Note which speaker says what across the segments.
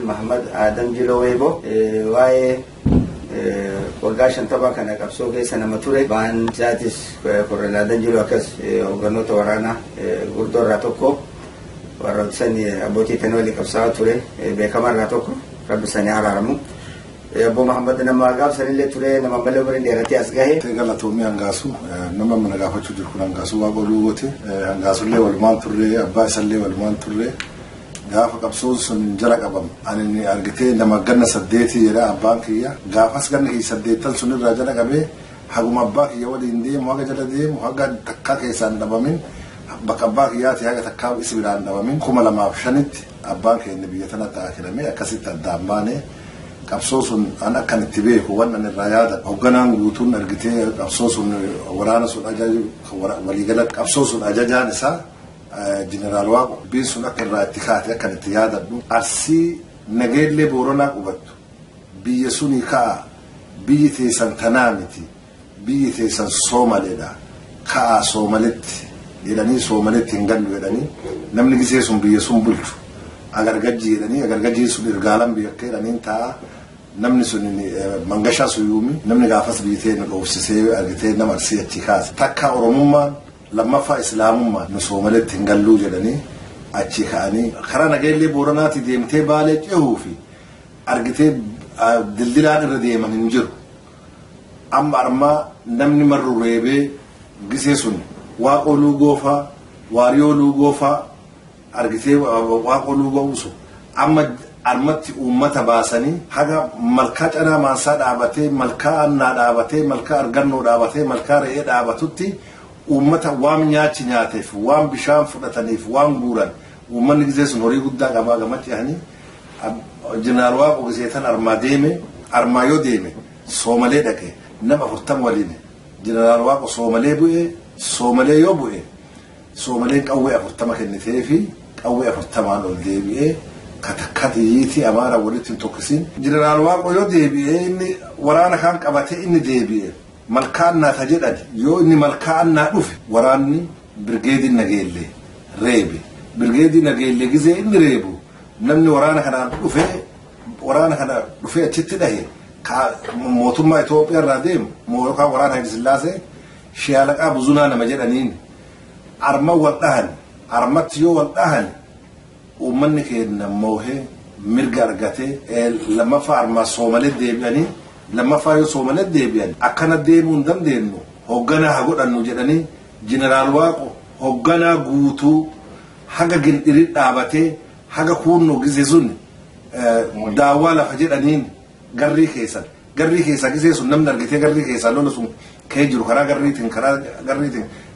Speaker 1: Mahamad Adam Jiloo Weeboo waa'ee waggaa 50 kana qabsoo keessa nama ture. Ba'aan isaatis Korneel Adam Jiloo akkas hogganoota waraanaa gurguddoo irraa tokko, warra sani abbootii tanii walii qabsaa'aa ture beekamaa irraa tokko, rabbi sanii araaramu. Obbo Mahamad nama gaafsanillee ture, nama malee umriin dheeratee as gahe.
Speaker 2: Galatoomii Hangaasu, nama mana gaafachuu jiru kun Hangaasuu Waaqoo Luugooti. Hangaasullee walumaan turre, abbaa isallee walumaan turre. Gaafa qabsoon sun jala qabamu ani argitee nama ganna 8 jedha abbaan kiyya. Gaafas ganna kiyya 8 sun irraa jala qabee haguma abbaa kiyya waliin deemu, haga jala deemu, haga takkaa keessaan dhabamin, bakka abbaa kiyyaati haga takkaa isi biraan dhabamin. 2005tti abbaan keenya biyya tanatti akhiramee akkasitti addaan baane. Qabsoo sun an akkan itti beeku waan an irraa yaada hoogganaan guutuun argitee qabsoo sun waraana sun ajaju waliigala qabsoo sun ajajaan isaa Jeneraal Waaqoo biyyi sun akka irraa itti kaate akkan itti yaadadhu. Arsii Nageellee Booranaa qubattu biyya suni ka'a, biyyi teessan tanaa miti, biyyi teessan Soomaleedha, ka'a Soomaletti jedhanii, Soomaletti hin gallu jedhanii, namni gisee sun biyya sun bulchu agargajji jedhanii, agargajjiin sun Irgaalan biyya akka jedhaniin ta'a. Namni sun Mangashaa Suyuumi, namni gaafas biitee nu dhoofsisee argitee nama Arsii achi kaase. Takka Oromummaan, lammaffaa Islaamummaan nu Soomaletti hin galluu jedhanii achi ka'anii karaa Nageellee Booranaatti deemtee Baalee cehuu fi argitee dildilaan irra deeman hin jiru. Amma armaa namni marru reebee gisee sun Waaqoo Luugoofaa, Waariyoo Luugoofaa argitee Waaqoo Luugoo usu amma armatti uummata baasanii haga malkaa Canaa Maansaa dhaabatee, malkaa Annaa dhaabatee, malkaa Argannoo dhaabatee, malkaa Re'ee dhaabatutti uummata waan nyaachi nyaateef, waan bishaan fudhataniif, waan guuran uummanni gisee sun horii guddaa qabaa gama ce'anii. Jeneraal Waaqoo gisee tan armaa deeme, armaa yoo deeme Soomalee dhaqe nama 40 waliin. Jeneraal Waaqoo Soomalee bu'ee, Soomalee yoo bu'e Soomaleen qawwee 40 kennitee fi qawwee 40n ol deebi'ee katakka xiyyiitii Amaara walitti hin tokkisiin. Jeneraal Waaqoo yoo deebi'ee inni waraana kan qabatee inni deebi'e malkaa Annaa ta jedhan, yoo inni malkaa Annaa dhufe waraanni birgeedii Nageellee reebe. Birgeedii Nageellee gizee inni reebu namni waraana kanaan dhufee waraana kana dhufee achitti dhahe mootummaa Itoophiyaa irraa deemu yookaan waraana Hayila Sillaasee Shaalaqaa Buzunaa nama jedhaniin arma wal dhahan. Armatti yoo wal dhahan uummanni keenya moohee mirga argatee lammaffaa armaa Soomalee deebi'anii, lammaffaa yoo Soomalee deebi'an akkana deemuu hin dandeenyu, hoogganaa haa godhannu jedhanii Jeneraal Waaqoo hoogganaa guutuu haga Gindhirii dhaabatee haga kuunnoo gisee sun daawwaa lafa jedhaniin garrii keessan garrii keessaa gisee sun namni argitee garrii keessaa lola sun kee jiru karaa garriitiin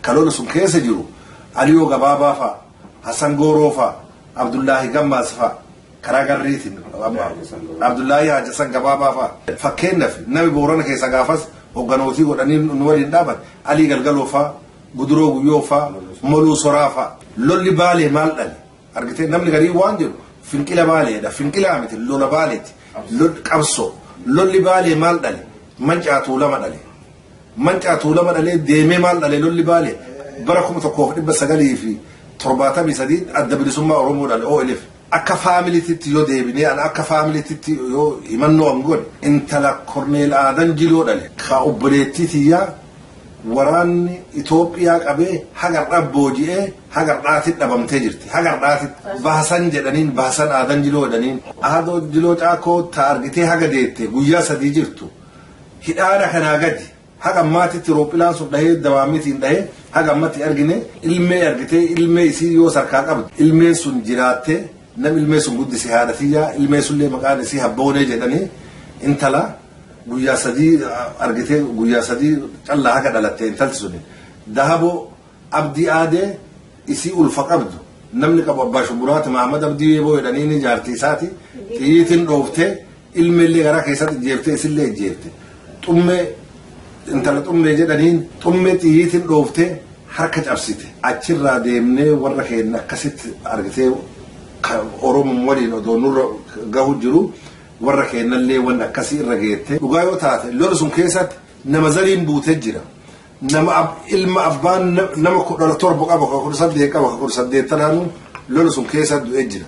Speaker 2: ka lola sun keessa jiru Aliyoo Gabaabaa fa'a, Hassan Gooroo fa'a, Abdullaahi Gammaas fa'a, karaa garriitiin Abdullaahi Hajasan Gabaabaa fa'a. Fakkeenyaaf nami Boorana keessa gaafas hogganootii godhanii nu waliin dhaaban Alii Galgaloo fa'a, Guduroo Guyyoo fa'a, Moluu Soraa fa'a. Lolli Baalee maal dhale? Argitee namni garii waan jedhu finqila Baaleedha. Finqilaa miti, lola Baaleeti. Qabsoo. Lolli Baalee maal dhale? Mancaa Tuulama dhale. Mancaa Tuulama dhalee deemee maal dhale lolli Baalee? Bara 1973 Adda Bilisummaa Oromoo dhale, OLF. Akka faamiliititti yoo deebinee ana akka faamiliititti yoo himannoo an godhe intala Korneel Aadan Jiloo dhale ka obboleettii tiyyaa waraanni Itoophiyaa qabee hagar'aa booji'ee hagar'aatti dhabamtee jirti. Hagar'aatti Baasan jedhaniin, Baasan Aadan Jiloo jedhaniin. Aadoo Jiloo Caakoo ta argitee haga deette guyyaa 3 jirtu. Hidhaana kanaa gadi haga ammaatitti roophilaan sun dhahee dawaamitiin dhahee haga ammatti argine. Ilmee argitee ilmee isii yoo sarkaa qabdu ilmeen sun jiraattee nam ilmee sun guddise haadha tiyyaa, ilmee sunillee maqaan isii Habboonee jedhanii, intala guyyaa 3 argitee guyyaa 3 callaa haga dhalatte intalti suni. Dahaboo Abdii Aadee isii ulfa qabdu namni qabu abbaa Shumburaati Mahamad Abdii Weeboo jedhanii ni jaartii isaati xiyyiitiin dhooftee ilmeellee garaa keessatti ijjeeftee isillee ijjeefte. Xummee, intala Xummee jedhaniin, Xummee xiyyiitiin dhooftee harka cabsite. Achirraa deemnee warra keenya akkasitti argitee Oromoon waliin odoo nurra gahu jiru warra keenyallee wanni akkasii irra geette. Dhugaa yoo taate lola sun keessatti nama zariin buutee jira. Nama ilma abbaan nama 17 qaba, 18 qaba, 18 lola sun keessa du'ee jira.